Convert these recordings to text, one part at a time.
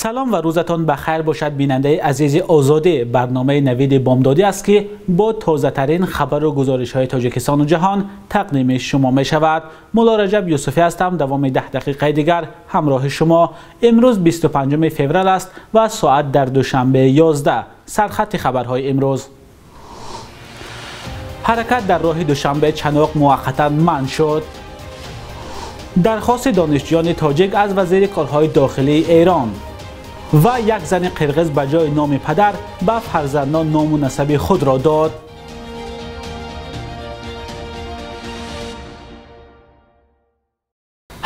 Салом ва рӯзатон ба хайр бошад, бинандаи азизи Озодӣ. Барномаи Навиди Бомдодӣ аст, ки бо тозатарин хабар ва гузоришҳои Тоҷикистон ва ҷаҳон тақдими шумо мешавад. Мулло Раҷаб Юсуфӣ ҳастам. Давоми 10 дақиқаи дигар ҳамроҳи шумо. Имрӯз 25 феврал аст ва соат дар Душанбе 11. Сархати хабарҳои имрӯз. Ҳаракат дар роҳи Душанбе Чаноқ муваққатан манъ шуд. Дархости донишҷӯёни тоҷик аз вазири корҳои дохилии Эрон ва як зани қирғиз ба ҷои номи падар ба фарзандон ному насаби худро дод.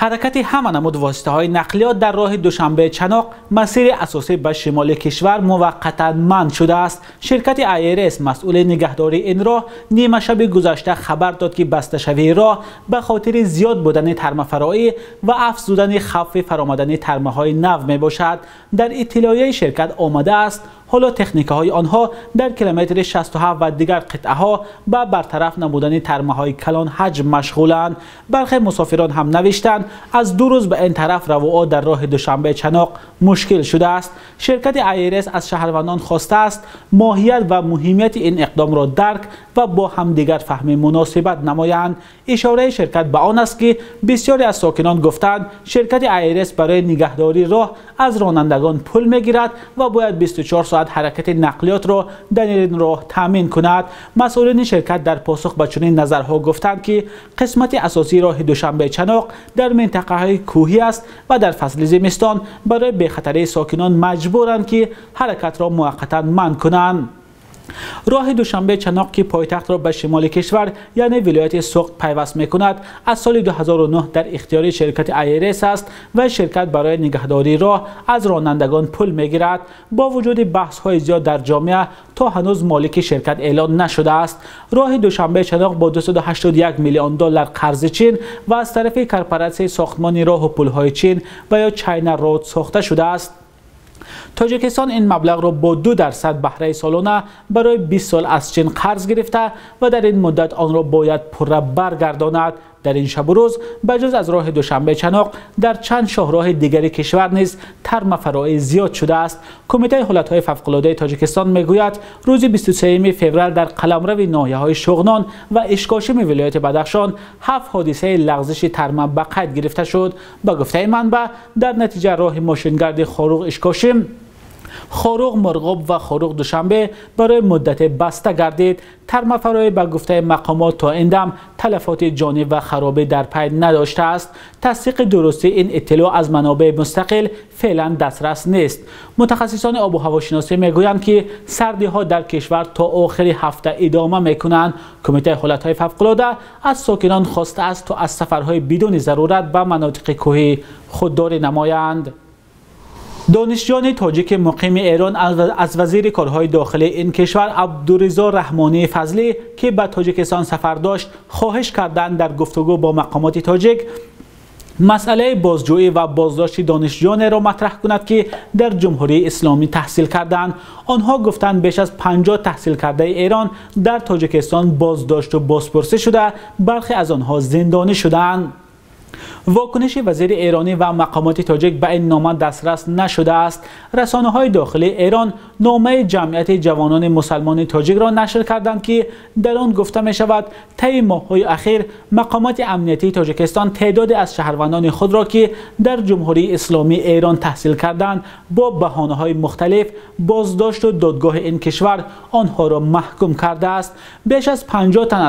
Ҳаракати ҳама намуд воситаҳои нақлиёт дар роҳи Душанбе Чаноқ, масири асосӣ ба шимоли кишвар, муваққатан манъ шудааст. Ширкати АРС, масъули нигаҳдории ин роҳ, нимашаби гузашта хабар дод, ки басташавии роҳ ба хотири зиёд будани тармафароӣ ва афзудани хавфи фаромадани тармаҳои нав мебошад. Дар иттилоияи ширкат омадааст, ҳоло техникаҳои онҳо дар километри 67 ва дигар қитъаҳо ба бартараф намудани тармаҳои калон ҳаҷм машғуланд. Бархе мусофирон ҳам навиштанд, аз 2 рӯз ба ин тараф равуо дар роҳи Душанбе Чаноқ мушкил шудааст. Ширкати АРС аз шаҳрвандон хостааст моҳият ва муҳимияти ин иқдомро дарк ва бо ҳамдигар фаҳми муносибат намоянд. Ишораи ширкат ба он аст, ки бисёре аз сокинон гуфтанд, ширкати АРС барои нигаҳдории роҳ аз ронандагон пул мегирад ва бояд 24 соат ҳаракати нақлиётро дар ин роҳ таъмин кунад. Масъулини ширкат дар посух ба чунин назарҳо гуфтанд, ки қисмати асосии роҳи Душанбе Чаноқ дар минтақаҳои кӯҳӣ аст ва дар фасли зимистон барои бехатарии сокинон маҷбуранд, ки ҳаракатро муваққатан манъ кунанд. Роҳи Душанбе Чаноқ, ки пойтахтро ба шимоли кишвар, яъне вилояти Суғд, пайваст мекунад, аз соли 2009 дар ихтиёри ширкати АРС аст ва ширкат барои нигаҳдории роҳ аз ронандагон пул мегирад. Бо вуҷуди баҳсҳои зиёд дар ҷомеа, то ҳанӯз молики ширкат эълон нашудааст. Роҳи Душанбе Чаноқ бо 281 миллион доллар қарзи Чин ва аз тарафи корпоратсияи сохтмони роҳу пулҳои Чин ва ё China Road сохта шудааст. Тоҷикистон ин маблағро бо 2% баҳраи солона барои 20 сол аз Чин қарз гирифта ва дар ин муддат онро бояд пурра баргардонад. Дар ин шабу рӯз ба ҷуз аз роҳи Душанбе Чаноқ дар чанд шоҳроҳи дигари кишвар низ тармафароӣ зиёд шудааст. Кумитаи ҳолатҳои фавқулодаи Тоҷикистон мегӯяд, рӯзи 23 феврал дар қаламрави ноҳияҳои Шуғнон ва Ишкошими вилояти Бадахшон 7 ҳодисаи лағзиши тарма ба қайд гирифта шуд. Ба гуфтаи манбаъ, дар натиҷа роҳи мошингарди Хоруғ Ишкошим, Хоруғ Мурғоб ва Хоруғ Душанбе барои муддате баста гардид. Тармафароӣ ба гуфтаи мақомот то ин дам талафоти ҷонӣ ва харобӣ дар пай надоштааст. Тасдиқи дурустии ин иттилоъ аз манобеи мустақил феълан дастрас нест. Мутахассисони обу ҳавошиносӣ мегӯянд, ки сардиҳо дар кишвар то охири ҳафта идома мекунанд. Кумитаи ҳолатҳои фавқулода аз сокинон хостааст, то аз сафарҳои бидуни зарурат ба манотиқи кӯҳӣ худдорӣ намоянд. Донишҷӯёни тоҷики муқими Эрон аз вазири корҳои дохилии ин кишвар Абдуризо Раҳмонии Фазлӣ, ки ба Тоҷикистон сафар дошт, хоҳиш карданд дар гуфтугӯ бо мақомоти тоҷик масъалаи бозҷӯӣ ва боздошти донишҷӯёнеро матраҳ кунад, ки дар Ҷумҳурии Исломӣ таҳсил карданд. Онҳо гуфтанд, беш аз 50 таҳсилкардаи Эрон дар Тоҷикистон боздошту бозпурсӣ шуда, бархе аз онҳо зиндонӣ шудаанд. Вокуниши вазири эронӣ ва мақомоти тоҷик ба ин нома дастрас нашудааст. Расонаҳои дохилии Эрон номаи ҷамъияти ҷавонони мусалмони тоҷикро нашр карданд, ки дар он гуфта мешавад, таи моҳҳои ахир мақомоти амниятии Тоҷикистон теъдоде аз шаҳрвандони худро, ки дар Ҷумҳурии Исломии Эрон таҳсил карданд, бо баҳонаҳои мухталиф боздошту додгоҳи ин кишвар онҳоро маҳкум кардааст. Беш аз 50 тан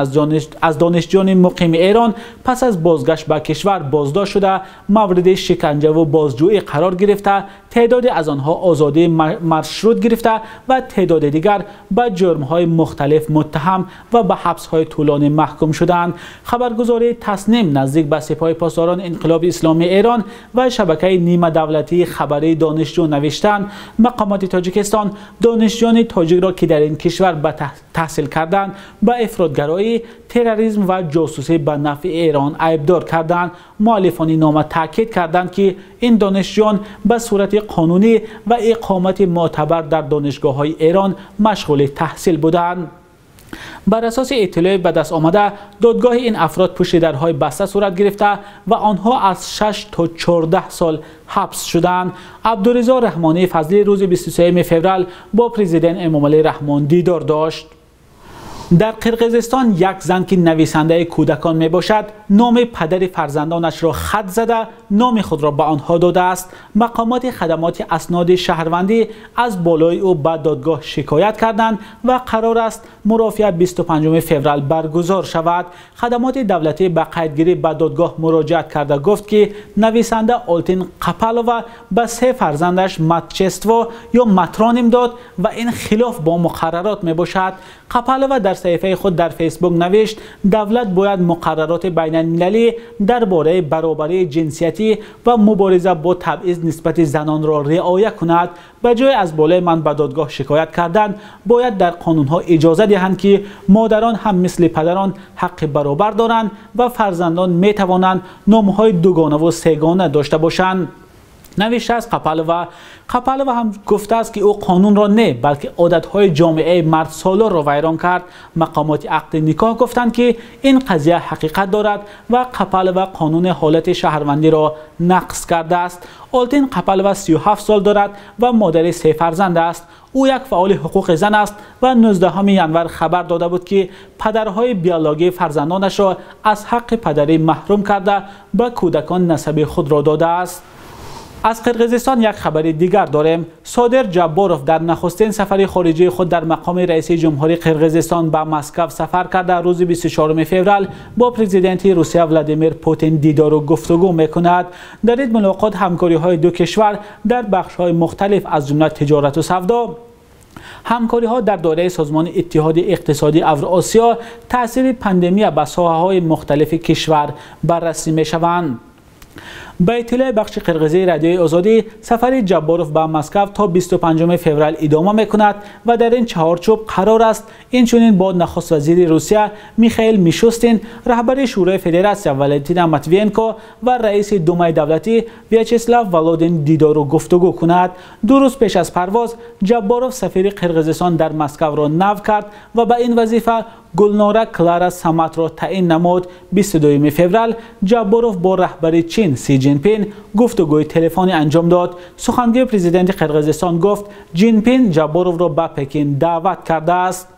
аз донишҷӯёни муқими Эрон пас аз бозгашт ба кишвар боздошт шуда, мавриди шиканҷаву бозҷӯӣ қарор гирифта, теъдоде аз онҳо озодии маршрут гирифта ва теъдоди дигар ба ҷурмҳои мухталиф муттаҳам ва ба ҳабсҳои тӯлонӣ маҳкум шуданд. Хабаргузории Тасним наздик ба Сипоҳи Посдорони Инқилоби Исломии Эрон ва шабакаи нимадавлатии хабарии донишҷӯ навиштанд, мақомоти Тоҷикистон донишҷӯёни тоҷикро, ки дар ин кишвар ба таҳсил карданд, ба ифротгароӣ, терроризм ва ҷосусӣ ба нафъи Эрон айбдор карданд. Муаллифони нома таъкид карданд, ки ин донишҷӯён ба сурати қонунӣ ва иқомати мӯътабар дар донишгоҳҳои Эрон машғули таҳсил буданд. Бар асоси иттилои ба даст омада, додгоҳи ин афрод пушти дарҳои баста сурат гирифта ва онҳо аз 6 то 14 сол ҳабс шуданд. Абдуризо Раҳмонӣ Фазлӣ рӯзи 23 феврал бо президент Эмомалӣ Раҳмон дидор дошт. Дар Қирғизистон як зан ки нависандаи кӯдакон мебошад, номи падари фарзандонашро хат зада, номи худро ба онҳо додааст. Мақомоти хадамоти асноди шаҳрвандӣ аз болои ӯ ба додгоҳ шикоят карданд ва қарор аст мурофиа 25 феврал баргузор шавад. Хадамоти давлатӣ ба қайдгирӣ ба додгоҳ муроҷиат карда гуфт, ки нависанда Олтин Қапалова ба се фарзандаш матчество ё матроним дод ва ин хилоф бо муқаррарот мебошад. Қапалова дар саҳифаи худ дар Фейсбук навишт: давлат бояд муқаррароти байналмилалӣ дар бораи баробарии ҷинсиятӣ ва мубориза бо табъиз нисбати занонро риоя кунад. Ба ҷои аз болои ман ба додгоҳ шикоят кардан, бояд дар қонунҳо иҷоза диҳанд, ки модарон ҳам мисли падарон ҳаққи баробар доранд ва фарзандон метавонанд номҳои дугона ва сегона дошта бошанд. Навиштааст Қапалова. Қапалова ҳам гуфтааст, ки ӯ қонунро не, балки одатҳои ҷомеаи мардсолорро вайрон кард. Мақомоти ақди никоҳ гуфтанд, ки ин қазия ҳақиқат дорад ва Қапалова қонуни ҳолати шаҳрвандиро нақз кардааст. Олтин Қапалова 37 сол дорад ва модари се фарзанд аст. Ӯ як фаъоли ҳуқуқи зан аст ва 19 январ хабар дода буд, ки падарҳои биологии фарзандонашро аз ҳаққи падарӣ маҳрум карда, ба кӯдакон насаби худро додааст. Аз Қирғизистон як хабари дигар дорем. Содир Ҷабборов дар нахустин сафари хориҷии худ дар мақоми раиси ҷумҳурии Қирғизистон ба Москва сафар карда, рӯзи 24 феврал бо президенти Русия Владимир Путин дидору гуфтугӯ мекунад. Дар ин мулоқот ҳамкориҳои ду кишвар дар бахшҳои мухталиф, аз ҷумла тиҷорату савдо, ҳамкориҳо дар доираи Созмони Иттиҳоди Иқтисодии Авроосиё, таъсири пандемия ба соҳаҳои мухталифи кишвар баррасӣ мешаванд. Ба иттилои бахши қирғизии Радиои Озодӣ, сафари Ҷабборов ба Москва то 25 феврал идома мекунад ва дар ин чаҳорчӯб қарор аст инчунин бо нахуствазири Русия Михаил Мишустин, раҳбари Шӯрои Федератсия Валентина Матвиенко ва раиси Думаи давлатӣ Вячеслав Володин дидору гуфтугӯ кунад. Ду рӯз пеш аз парвоз Ҷабборов сафири Қирғизистон дар Москваро нав кард ва ба ин вазифа Гулнора Клара Саматро таъин намуд. 22 феврал Ҷабборов бо раҳбари Чин Си Ҷинпин гуфтугӯи телефонӣ анҷом дод. Сухангӯи президенти Қирғизистон гуфт, Ҷинпин Ҷабборовро ба Пекин даъват кардааст.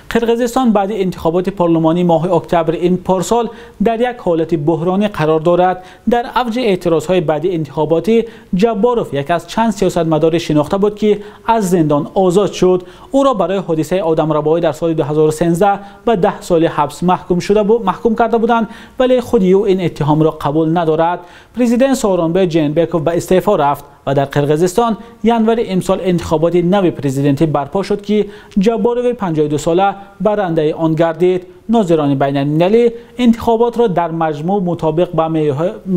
Қирғизистон баъди интихоботи парлумонии моҳи октябри ин порсол дар як ҳолати буҳронӣ қарор дорад. Дар авҷи эътирозҳои баъди интихоботӣ Ҷабборов яке аз чанд сиёсатмадори шинохта буд, ки аз зиндон озод шуд. Ӯро барои ҳодисаи одамрабоӣ дар соли 2013 ба 10 соли ҳабс маҳкум карда буданд, вале худи ӯ ин иттиҳомро қабул надорад. Президент Сооронбай Жээнбеков ба истеъфо рафт ва дар Қирғизистон январи имсол интихоботи нави президентӣ барпо шуд, ки Ҷабборови 52 сола барандаи он гардид. Нозирони байналмилалӣ интихоботро дар маҷмӯъ мутобиқ ба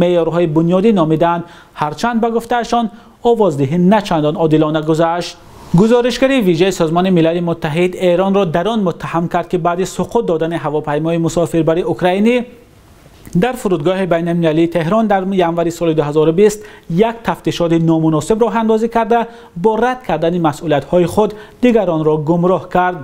меъёрҳои бунёдӣ номиданд, ҳарчанд ба гуфтаашон овоздиҳӣ на чандон одилона гузашт. Гузоришгари вижаи Созмони Милали Муттаҳид Эронро дар он муттаҳам кард, ки баъди суқут додани ҳавопаймои мусофирбари украинӣ дар фурудгоҳи байналмилалии Теҳрон дар январи соли 2020 як тафтишоти номуносиб роҳандозӣ карда, бо рад кардани масъулиятҳои худ дигаронро гумроҳ кард.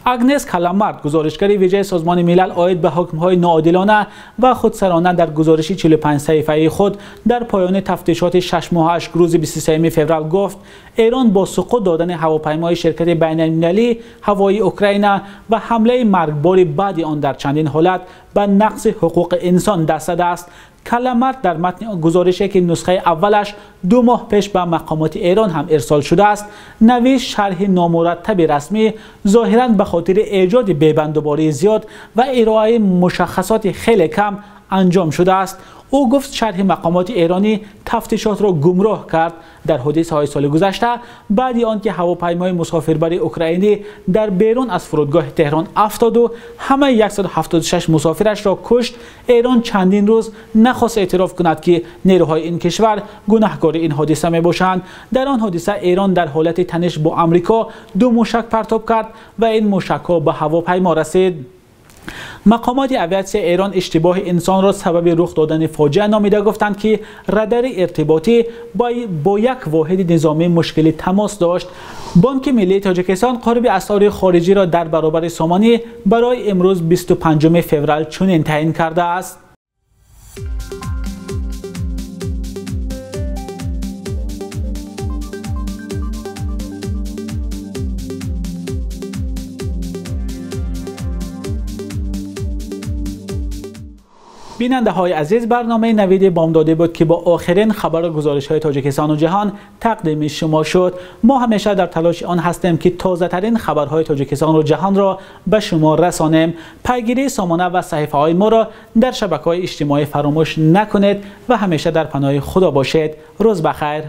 Агнес Каламард, гузоришгари вижаи Созмони Милал оид ба ҳукмҳои ноодилона ва худсарона, дар гузориши 45 саҳифаи худ дар поёни тафтишоти 6 моҳааш рӯзи 23 феврал гуфт, Эрон бо суқут додани ҳавопаймои ширкати байналмилалии ҳавоии Украина ва ҳамлаи маргбори баъди он дар чандин ҳолат ба нақзи ҳуқуқи инсон даст задааст. Каламард дар матни гузорише, ки нусхаи аввалаш 2 моҳ пеш ба мақомоти Эрон ҳам ирсол шудааст, навишт: шарҳи номураттаби расмӣ зоҳиран ба хотири эҷоди бебандубории зиёд ва ироаи мушаххасоти хеле кам анҷом шудааст. Ӯ гуфт, шарҳи мақомоти эронӣ тафтишотро гумроҳ кард. Дар ҳодисаҳои соли гузашта, баъди он ки ҳавопаймои мусофирбари украинӣ дар берун аз фурудгоҳи Теҳрон афтоду ҳамаи 176 мусофирашро кушт, Эрон чандин рӯз нахост эътироф кунад, ки нерӯҳои ин кишвар гунаҳкори ин ҳодиса мебошанд. Дар он ҳодиса Эрон дар ҳолати таниш бо Амрико ду мушак партоб кард ва ин мушакҳо ба ҳавопаймо расид. Мақомоти авиатсияи Эрон иштибоҳи инсонро сабаби рух додани фоҷиа номида гуфтанд, ки радари иртиботӣ бо як воҳиди низомӣ мушкили тамос дошт. Бонки миллии Тоҷикистон қурби асъори хориҷиро дар баробари сомонӣ барои имрӯз 25 феврал чунин таъин кардааст. Бинандаҳои азиз, барномаи Навиди Бомдодӣ буд, ки бо охирин хабару гузоришҳои Тоҷикистону ҷаҳон тақдими шумо шуд. Мо ҳамеша дар талоши он ҳастем, ки тозатарин хабарҳои Тоҷикистону ҷаҳонро ба шумо расонем. Пайгирии сомона ва саҳифаҳои моро дар шабакаҳои иҷтимоӣ фаромӯш накунед ва ҳамеша дар паноҳи Худо бошед. Рӯз бахайр.